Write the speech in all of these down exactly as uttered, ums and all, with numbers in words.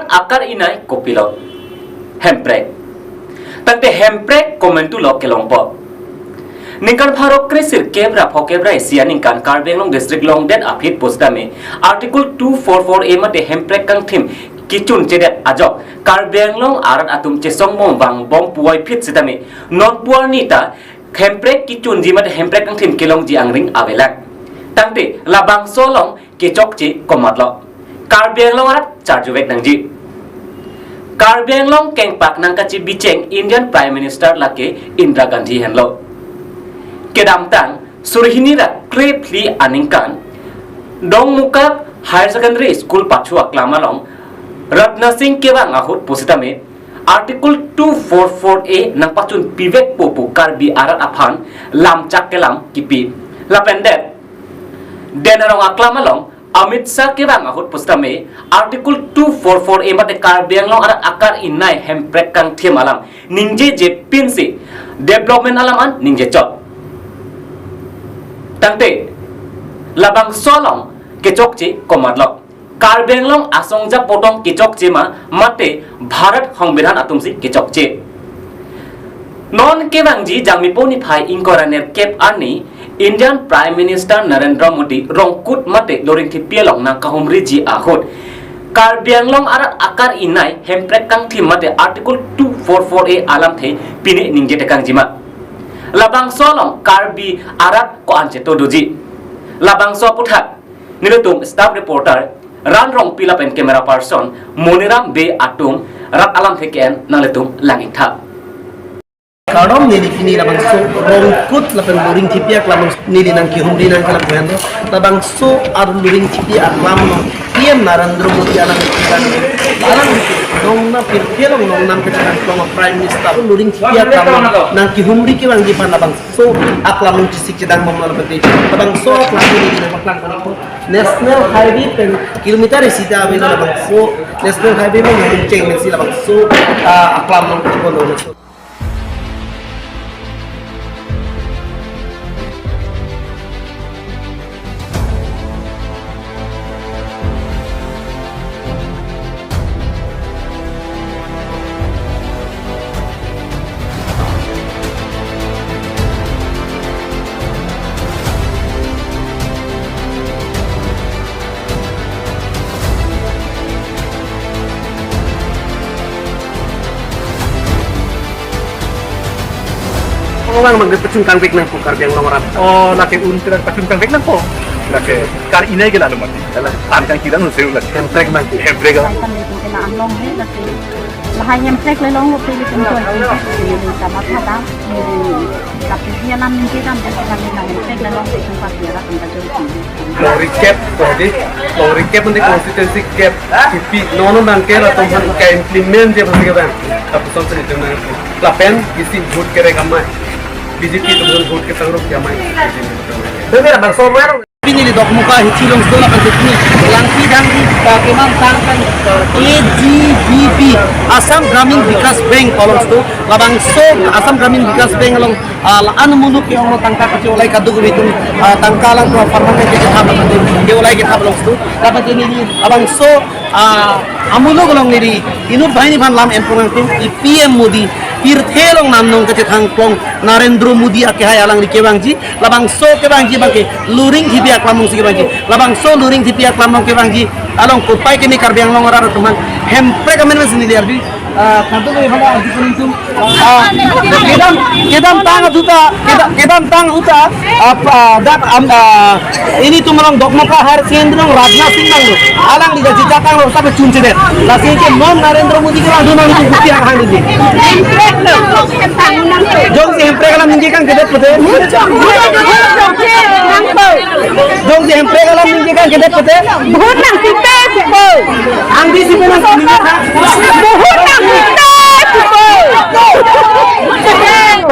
Akar inai kopilo? Hemprek. Tangte hemprek komantulo kelongpo? Ningkan pharo kre sirkep ra phokep ra isi aningkan Karbi Anglong district longdet aphi pusitame Article two four four A mate hemprek kangthim kechunchedet ajok Karbi Anglong arat atum chesong bom vangbom puvoiphit sitame non pu arni ta hemprek kechunji mate hemprek kangthim kelongji angring avelang. Tangte labangso along kechokche komatlo? Karbi Anglong arat charjuvek nangji. Karbi Anglong kengpak nangkachibicheng Indian Prime Minister lake Indira Gandhi henlo. Kedamtang suri hini ra kre phli aningkan Dongmukak Higher Secondary School pachu aklam along Ratna Singh kevang ahut pusitame Article two four four A nangpachunpivekpo pu Karbi arat aphan lamchak kelam kipi. Lapen det Den Arong aklam along Amit Shah kevang ahut pusitame Article two four four A mate Karbi Anglong arat akar inai hemprek kangthim alam ningjeje pinsi development alam an ningjechot. Tangte labangso along kechokche komatlo? Karbi Anglong asong ja potong kechokche ma mate Bharat Songbidhan atumsi kechokche? Non kevangji Jangmipo niphai ingkoi ra nerkep arni Indian Prime Minister Narendra Modi Rongkut mate Luringthepi along nangkahumriji ahut Karbi Anglong arat akar inai hemprek kangthim mate Article two four four A alamthe pine ningjetekangji ma? Labangso along Karbi arat ko-an cheto doji? Labangso aputhak nelitum staff reporter Ran Rongpi lapen camera person Moniram Bey atum rat alamthe ke-en nanglitum lang-ingtha. Kardom, neli pini labangso Rongkut lapen Luringthepi aklam neli nangkehumri nangkelang pu henlo. Labangso ar Luringthepi aklam along P M Narendra Modi alang, alang nongnam pirthe along nongnam kachethan kelong Prime Minister Luringthepi aklam along nangkehumri kevangji aphan labangso aklam along chesik chedang bomlo pute. Labangso aklam neli nangpaklang kali ko National Highway pen kilometer isi ta avelo labangso National Highway pen nangcheng pensi labangso, ah, aklam along chibomlo. Abang, abang, pachun kangvek nangpo Karbi Anglong arat. Oh, lake un kelang pachun kangvek nangpo. Lake kar inai ke lalu mati. Dalam tan kang kirang nuseu lake. Hemprek abang. Hemprek abang. Kan itu kena anglong he lake. Lahai hemprek le longlo pele pun tuan kita. Ini sama thadang. Ini tapi dia nam ningje kan dia kami nam hemprek le long itu pas dia lah tempat jauh. Long recap tadi, long recap nanti konstituensi cap kipi nono nangke latum aphan ka-implement je pasti kata. Tapi soal seni itu nang lapen isi vote kerek amai. B J P atum vote ketang rok amai. Bener, abang, soal mana? Pini di Dokmoka hithi alongsi do lapen pini Langpidang di, ah, kemang tang kan, ah, A G V B, Assam Gramin Vikas Bank alongsi do, labangso Assam Gramin Vikas Bank along, ah, la-an amuluk ke-onglo tangka kache-olai kaduk atum, ah, tangka alang tua farmer ke kethap, ke-olai kethap alongsi do. Lapen pini di labangso, ah, amuluk along neli inut banghini aphan lam enpon nangtum, i P M Modi pirthe along namnong kachethan kelong Narendra Modi akehai alangli kevangji, labangso kevangji abangke Luringthepi aklam alongsi kevangji. Labangso Luringthepi aklam along kevangji along kopai keme Karbi Anglong arat atum aphan hemprek amen mesen neli arju, ah, kaduk keme aphan arju pon nangtum, ah, kedam, kedamtang ahut ta, kedam, kedamtang ahut ta, ah, pa-, dak, am, ah, ilitum along Dokmoka Higher Secondary along Ratna Singh abang do. Alangli jajak tanglo, sabe chunchedet. Lasi ke non Narendra Modi kevang do nangtum kuti hang hang di. Jongsi hemprek alam ningje kangkedet pute. Jongsi hemprek alam ningje kangkedet pute. Vote nangpipe pupo. Angdi si penang sini ha. Vote nangpipe pupo.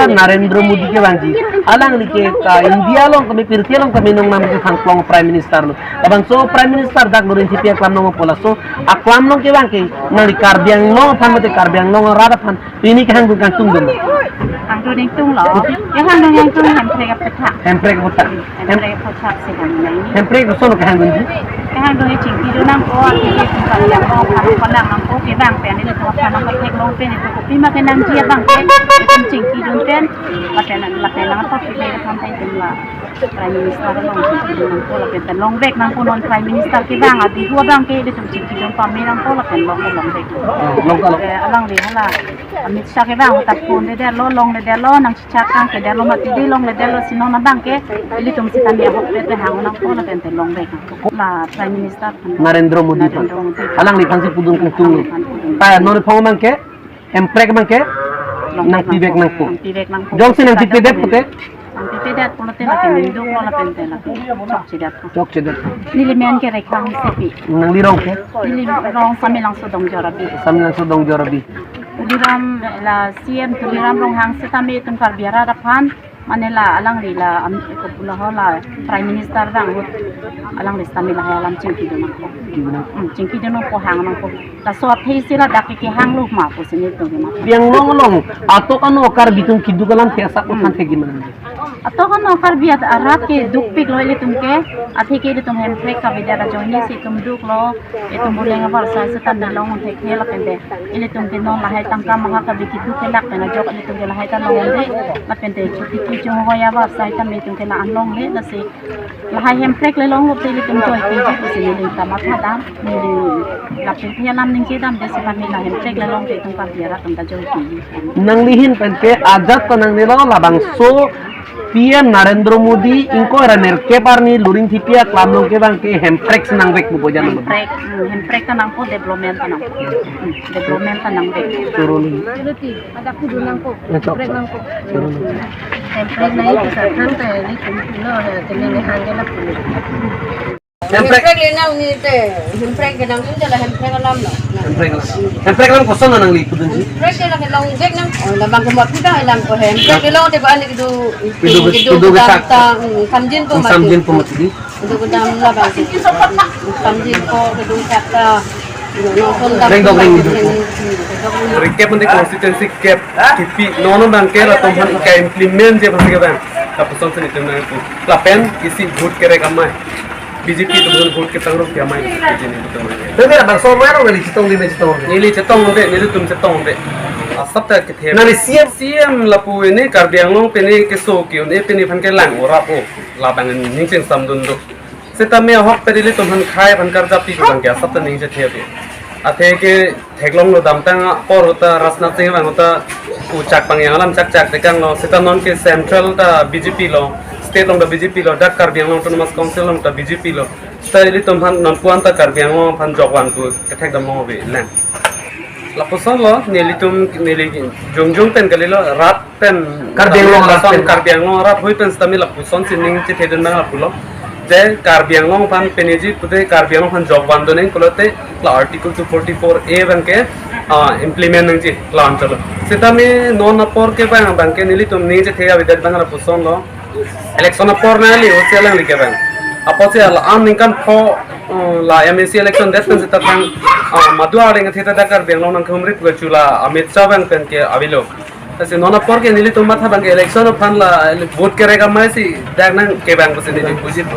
Narendra Modi kevangji. Alangli ke ka India along keme, pirthe along keme nongnam kachethan kelong Prime Minister lo. Labangso Prime Minister dak Luringthepi aklam along pulo, laso aklam along kevang ke nangli Karbi Anglong aphan mate Karbi Anglong arat aphan pini kehang kangtung dun? Kangtung nangtunglo. Kehang kangtung hemprek aputhak. Hemprek aputhak. Hemprek aputhak si kang nai. Hemprek koson kehang dunji? Nangdun chingkidun nangpo, athe itum kali yang long kali konang nangpo, kevang pen ilitum aphan nangpatheklong pen itum kopima kenangji abang ke, itum chingkidun pen, lapen lapen nangpathek le aphan ta itum la Prime Minister along chingkidun nangpo, lapen ta longvek nangpo, non Prime Minister kevang adi hu abang ke ilitum chingkidun pame nangpo, lapen long long vek. Long ta long. Eh, alangli hala Amit Shah kevang ta phone le detlo, long le detlo, nang chak kang ke detlo mati di, long le detlo, si non abang ke ilitum sitame ahokpet le hang nangpo, lapen ta longvek nangpo. La Prime Minister aphan. Narendra Modi aphan. Narendra Modi aphan. Alangliphan si pudun kangtung. Alangliphan pudun. Ta non phone abang ke, hemprek abang ke, nangpivek nangpo. Nangpivek nangpo. Jongsi nangpipedet pute? Nangpipedet pulote lake ningduk lo lapen te lake chokchedet. Chokchedet. Neli men ke Rekhang Ingsepi. Nangli rong ke? Neli rong Samelangso Dongjor Abi. Samelangso Dongjor Abi. Tuliram la C M Tuliram Ronghang sitame itum Karbi arat aphan, mane la alangli la am, eko pulo ho la Prime Minister abang ahut alangli sitame lahai alam chingkidun nangpo. Chingkidun nang. Hmm, chingkidun nangpo, hang nangpo. Laso aphi si ladak ke hang lo ma pusi nelitum kematha. Karbi Anglong along atok ano Karbi atum keduk alamthe asak Hmm. Than thekji ma? Atok ano Karbi at-, arat kedukpik lo ilitum ke, athe ke ilitum hemprek kavedet ajoine si itum duklo, itum buleng abar sai sitame long thekthe lapen te. Ilitum ke non lahai tangka maha kabi keduk kelak pen ajok ilitum ke lahai ta longde, lapen te chotiki chonghoi abar sai tame itum ke la-an longde, lasi lahai hemprek le long lote ilitum joike ji pusi neli ta matha dam, neli lapen ke alam ningje damde sitame la hemprek le longte itum Karbi arat atum ta joike ji. Nangli ahin pen ke ajat ta nangnelo, labangso P M Narendra Modi ingkoi ra nerkep arni Luring Thepi aklam along kevang ke hemprek si nangvek pu bojan lo. Hemprek, hmm, hemprek ta nangpo, development ta nangpo. Hmm, development ta nangvek. Turun. Ada kudu nangpo. Ya, cok. Hemprek nangpo. Turun. Hemprek nai kisah kan ta ini kumpul lo, ya, kene ne hang ke la kumpul. Hemprek. Hemprek le nang ni te, hemprek ke nang ni te la hemprek alam lo. Hemprek alam. Hemprek alam koson nangli pudunji? Hemprek ke la ke longvek nang, oh, la bang ke mot kita alam ko hemprek ke long te ko ani kedo, kedo, kedo kedo kedam kesak. Ta, hmm, samjin ko mati. Samjin ko mati. Kedo kedam la bang ke. Samjin ko kedo kesak ta. Rengdok reng. Rengkep mandi constituency kep kipi nono bang ke latum aphan ika implement je bang ke bang. Lapuson si nelitum nangpu. Lapen isi vote kerek amei. B J P atum vote ketang rok ya mai. Tapi ada bangso amei rong neli chetongde, neli chetongde. Neli chetongde, nelitum chetongde. Asap ta kethe. Neli C M. C M lapu ini Karbi Anglong pini keso ke-un-e pini aphan kelang orap o. Labang ning chingsamdun do. Sitame ahokpet ilitum aphan khei aphan karjap pi bang ke asap ta ningje thepik. Athe ke theklonglo, damtang apor ta Rajnath Singh bang ta uchak pangyang alam chakchak tekanglo, sita non ke central ta B J P lo, state along ta B J P lo, dak Karbi Anglong Autonomous Council along ta B J P lo. Sita ilitum aphan non puan ta Karbi Anglong aphan jokvan pu kethek dam lo be lang. Lapuson lo, nelitum neli jongjong pen kalilo, rat pen Karbi Anglong rat pen. Karbi Anglong rat hui pen sitame lapuson si ning chethedun bang lapulo. Je Karbi Anglong aphan peneji pute Karbi Anglong aphan jokvan do neng pulote la Article two forty-four A bang ke, ah, implement nangji la anchalo. Sitame non apor ke bang bang ke nelitum ning chethe avedet bang lapuson lo. Election apor nangli o si alangli ke bang. Apotsi la-an ningkan pho, uh, la M A C election det pen sita thang, uh, madu areng theta dak Karbi Anglong nangkehumri pu kachula Amit Shah bang pen ke avelo. Lasi non apor ke nelitum matha bang ke election aphan la vote kerek amei si dak nangkevang pusi neli puji pu.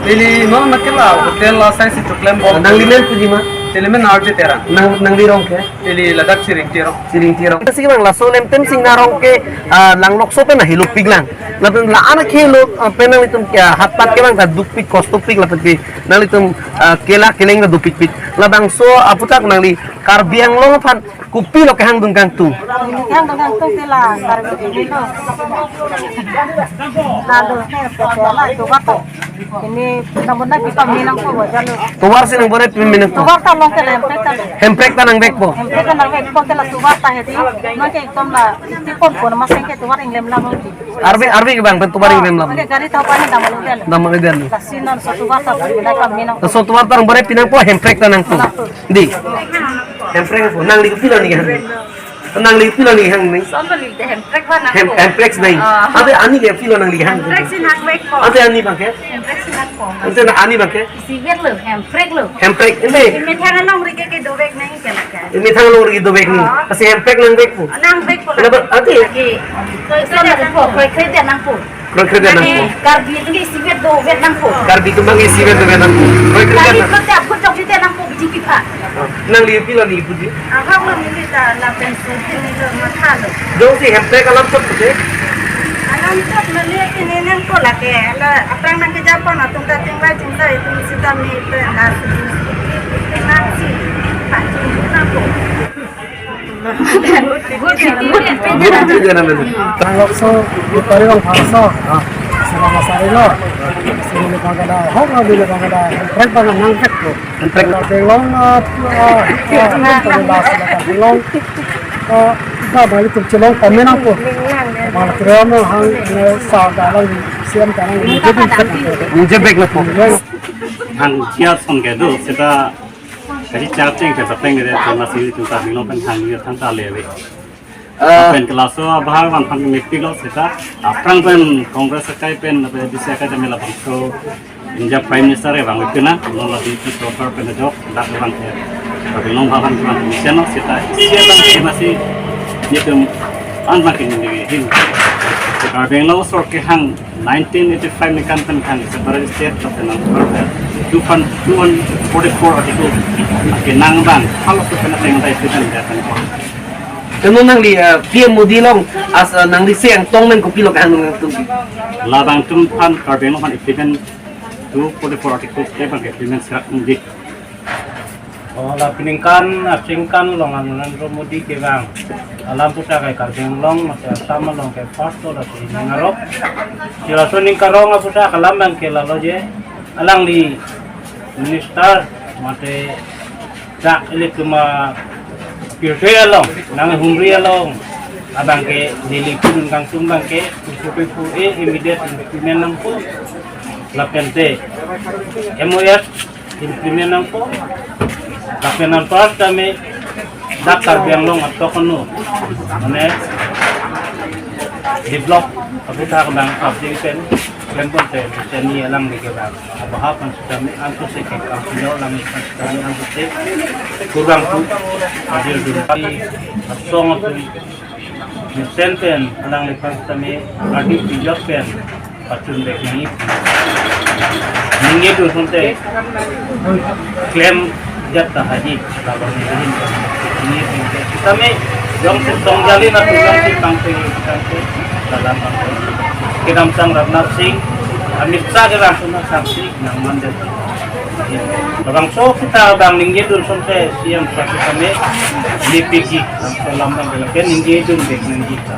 Neli non ma ke la hotel la sai si choklem bom. Nangli men puji ma? Neli men R J Terang. Nang, nangli rong ke? Neli ladak Chiring Tirong. Chiring Tirong. Ita si bang laso Nemtem Singnar arong ke, ah, Langlokso pen ahilupik lang. Lapen la-an akhelo, ah, pen nanglitum ke, ah, hatpat ke bang ta dukpik kostopik lapen ke nanglitum, ah, kela keleng ta dupikpik. Labangso aputhak nangli Karbi Anglong aphan kopilo kehangdun kangtung? Kehangdun kangtung ke la Karbi ini lo. Lalu ke pela itu bato. Ini nang bonai pipa minang ko wajar lo. Tovar si nang bonai pipa minang ko. Tovar ta long ke la hemprek ta. Hemprek ta nangvekpo. Hemprek ta nangvekpo ke la tovar ta hedi. Nang ke ekdom la tipon pon maseng ke tovar inglem la hedi. Arve, arve ke bang pen tovar inglem la. Oke, gari ta pani dam lo del. Dam lo del. Lasi nang so tovar ta bonai pipa minang. So tovar ta nang bonai pinangpo, hemprek ta nangpo. Nangpo. Di. Hemprek po, nangli kopilo neli kehang? Nangli kopilo neli kehang ni? Sono li de hemprek ba nang Hem-, ko. Hemprek nai. Ah. Ante ani ke kopilo nangli kehang? Hemprek si nangvekpo. Ante ani bang ke? Hemprek si nangpo. Ante na ani bang ke? Isi ver lo, hemprek lo. Hemprek, ini. Imethang alongri ke ke dovek nai ke la ke. Imethang alongri dovek ni. Ah. Lasi hemprek nangvekpo. Nangvekpo. Kenapa? Ante. Lagi. Koi koi dia nangpo, koi koi dia nangpo. Kroikre nangpo. Karbi atum ke isivet dovet nangpo. Karbi atum abang ke isivet dovet nangpo. Kroikre nang. Karbi atum ke apot chokche nangpo B J P aphan. Nangli pilo, nangli puji? Ahok lo, neli ta lapen sudin neli mathalo. Jongsi Hemprek alam chot pute? Alam chot mane ke neli nangpo lake. La aphrang nangkejapon atum ta chingvai chingvai atum sitame pen la sudin. Nangsi pachun nangpo. Good, good, good. Good, good, good. Tang lokso, good pari bang pangso. Sila masari lo. Sila ni bang kada, hok lo, bila bang kada. Hemprek bang nangkek ko. Hemprek. Karbi Anglong, ah, ah, ah, Hemprek bang sila Karbi Anglong. Ah, kita balik ke Shillong, pamenang ko. Malah kira mau hang, eh, sa dalang, siam dalang, ini jadi. Ini jebek lo po. Hang siap son kedo, seta Kali charting ke sapeng ke dia, masih itu tak minum pen hang dia tang tak lewe. Ah. Pen kelas so abahar wan pang mepik lo seta. Aphrang pen Congress akai pen, apa, A D C akai pen labangso India Prime Minister ya bang itu na, non la di sorkar pen jok, dak bang ya. Tapi non bang bang mission lo seta. Sia bang ke masih nyetum an makin ini hin. Karbi Anglong sorkar hang nineteen eighty-five ningkan pen hang separate state of the number two hundred, two hundred forty-four article. Oke, nang bang, kalau ke kena tengah itu kan datang. Teno nangli, eh, P M Modi along as, eh, nangli seng tong nang kopilo kehang nangtum? Labang atum aphan Karbi Anglong aphan implement two forty-four article ke bang implement serak nangji. Oh, la peningkan, asingkan along Narendra Modi kevang alam puthot ke Karbi Anglong mate Assam along ke first lo lasi ning arok. Sila so ning karong aputhot alam bang ke lalo je, alangli minister mate dak ili kema pirthe along, nang humri along abang ke neli pudun kangtung bang ke two forty-four A immediate implement nangpo. Lapen te M O S implement nangpo. Lapen anpar kami dak Karbi Anglong atok anu, mane develop aputhak bang subject pen klempon te, seni alangli kevang abahar pen sitame antu se ke kam pinjau alangli pen sitame antu se kurang tu adil dun pi asong tu. Mesen pen alangliphan sitame adi pijok pen pachun bek nangji. Ningje dun asonte klem jat ta haji, labang nelihin pen. Ningje pen ke sitame jongsi tong jali na tu jongsi pangpeng sitame dalam pangpeng. Kedamtang Rajnath Singh, Amit Shah ke langsung na saksi nangman jat. Labangso kita bang ningje dun asonte C M saksi kami D P G, langsung lambang bela ke ningje dun bek nangji ta.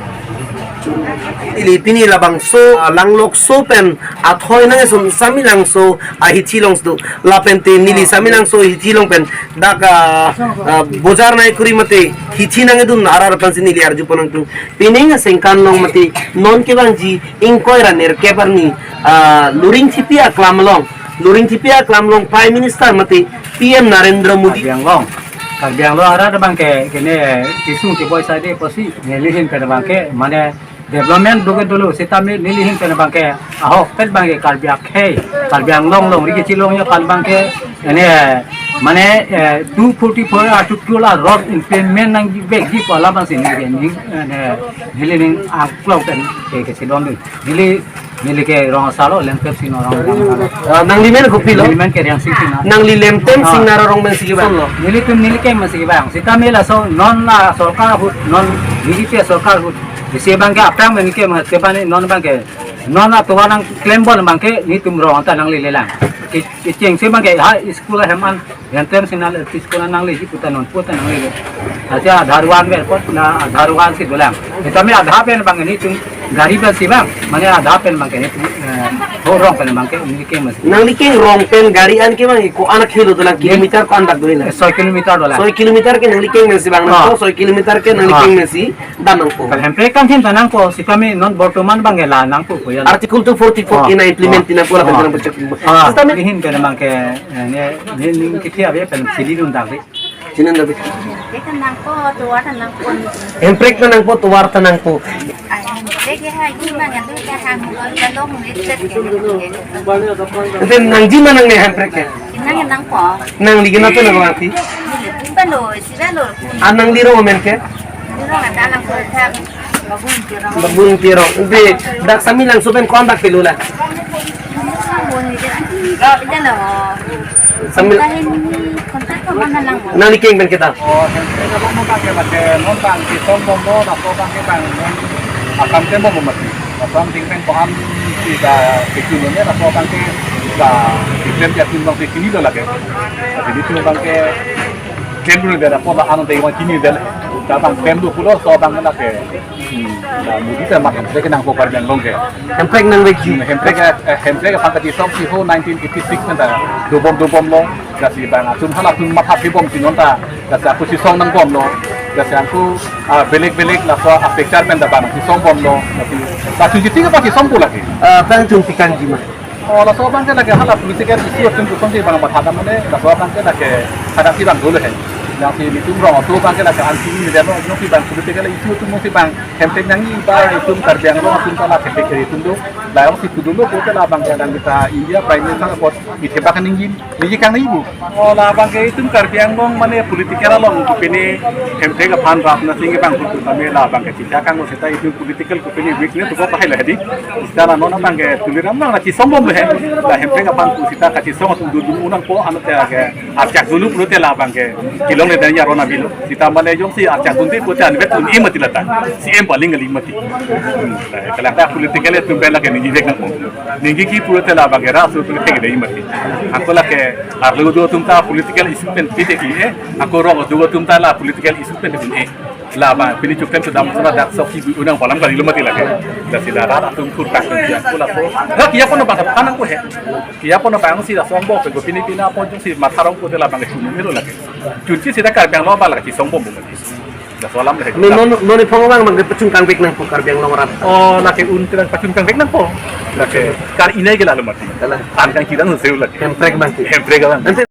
Ili pini labangso, ah, Langlokso pen athoi nang eson Samelangso ahithi along do. Lapen te neli Samelangso ahithi along pen dak, ah, ah, bojar nai kuri mate hithi nangdun arat aphan si neli arjupon nangtum. Pining asengkan along mate non kevangji ingkoi ra nerkep arni, ah, Luring Thepi aklam along, Luring Thepi aklam along Prime Minister mate P M Narendra Modi. Karbi Anglong, Karbi Anglong arat abang ke kene kisung keboi sade pusi nelihin pen abang ke mane development doke dolo sitame nelihin pen abang ke ahok pen abang ke Karbi akhei, Karbi Anglong along riki chilong ya pan abang ke ene mane, eh, two forty-four article a road implement nangji bek ji pu alam abang si neli ning, eh, neli ning angklong pen ke, ke sidon dun. Neli, neli ke rong asar lo, Lemtep Sing Narong Dam. Ah, nangli men kopilo? Neli men ke Rengsing Sing Narong. Nangli Lemtep Sing Narong men si kevang lo? Nelitum neli ke men si kevang. Sitame laso non la sorkar ahut, non B J P sorkar ahut. Isi abang ke aphrang men ke mate bani non abang ke. Non atovar nangklembom abang ke nelitum rong ta nanglelelang. Ke, kechengsi abang ke ha school hem an Lemtep Sing Narong L P school nangleji pu ta non pu ta nanglele. Acha Aadhaar van ver pot na Aadhaar van si dolang. Sitame Aadhaar pen abang nelitum gari pen si bang, mane Aadhaar pen abang ke nelitum, eh, ho rong pen abang ke neli ke mas. Nangli ke rong pen gari an ke bang ko-an akhei lo dolang, kilometer ko-an dak dolang? Eh, soi kilometer dolang. Soi kilometer ke nangli ke men si bang nang, ah, soi kilometer ke nangli ke men si dam nangpo. Hemprek kangthim ta nangpo, sitame non bortoman abang ke la nangpo ko ya. Article two forty-four A na implement ti nangpo lapen nangpo chek. Ah. Sitame nelihin pen abang ke, eh, ne, ne, ne, kithi ave pen sili dun dak dei. Sini dak dei. Hemprek nangpo, tovar nangpo. Hemprek nangpo, tovar ta nangpo. Ai, hemprek ya, ini mah ngandu ya, hang lo, ya, long, ni, cek, ya. Ente nangji ma nangne hemprek ke? Nang nangpo. Nangli kena tu nang lati? Ini lo, sila lo. Anang lirong amen ke? Lirong ada nang ko thang. Babun Terang. Babun Terang. Ante dak Samelangso pen ko-an bak pilo la? Babun Terang. Ida na. Samel- Lahin ni kontak ko mana lang. Nangli keng pen kita. Oh, Hemprek abang mo bang ke, bang ke non bang ke song bom do, laso bang ke bang non akam tem bom mati. Laso abang ting pen ko-an si da ke kuno ne, laso bang ke da ke tem ja tin bang ke kini lo lake. Jadi tin bang ke tem dulu da, laso bang ano dei bang kini da. Da bang tem dulu pulo, laso bang na ke. Hmm, da Modi ta mat Hemprek nangpo Karbi Anglong ke. Hemprek nangvekji. Hmm, Hemprek, eh, Hemprek aphan kachesong si ho nineteen eighty-six pen ta dobom dobom lo. Lasi bang atum halatum matha pibom si non ta. Lasi ako chesong nangbom lo. Lasi ako, ah, belek belek laso a picture pen ta bang chesong bom lo. Lasi, lasi chiti ke pachesong pu lagi. Ah, bang chun tikang ji ma. Oh, laso abang ke lake hala political issue atum kosonsi bang matha dam mane, laso abang ke lake hadak si bang dolo he. Yang si nelitum rong atum abang ke lake anti ni dam, no si bang political issue atum si bang Hemprek nangji ba itum Karbi Anglong atum ta la Hemprek kiri atum do. La yang si tu dolo ko ke la bang ke adang kita India Prime Minister apot ithebak ningji, ningji kang ningji bu. Oh, la bang ke itum Karbi Anglong mane political along kopine Hemprek aphan rap na sing bang kutu kami la bang ke chicha kang seta itum political kopine weakness ko pahai la hedi. Seta la non bang ke Tuliram nang la chesong bom le he. La Hemprek aphan pu seta kachesong atum dun dun unang po ano te ke archak dulu pulote la bang ke kelong le dan ya rona bilo. Seta mane jongsi archak dun te pulote anvet un-e mati lata. Si em paling ngali mati. Hmm, eh, kalang ta political atum pen lake ningji vek nangpo. Ningji ki pulote la bang ke rasu tu thek dei mati. Ako lake arlo do atum ta political issue pen pite ki, eh. Ako rong do atum ta la political issue pen un-e. La bang pini chukten tu dam sona dak sok ki unang palam kali lo mati lake. Lasi la rat atum kurtak dia ko laso. Lake ya kono bang kanang ko he. Kiya pono bang si laso angbong pen kopine pine apon jongsi matha rong pulote la bang ke chun melo lake. Chunji seta Karbi Anglong bang lake chesong bom bom lake. Laso alam le. Non non non iphong bang bang ke pachun kangvek nangpo Karbi Anglong rat. Oh, lake un terang pachun kangvek nangpo. Lake kar inai ke la lo mati. Kalang. An kang kirang seu lake. Hemprek bang ke. Hemprek bang. Ante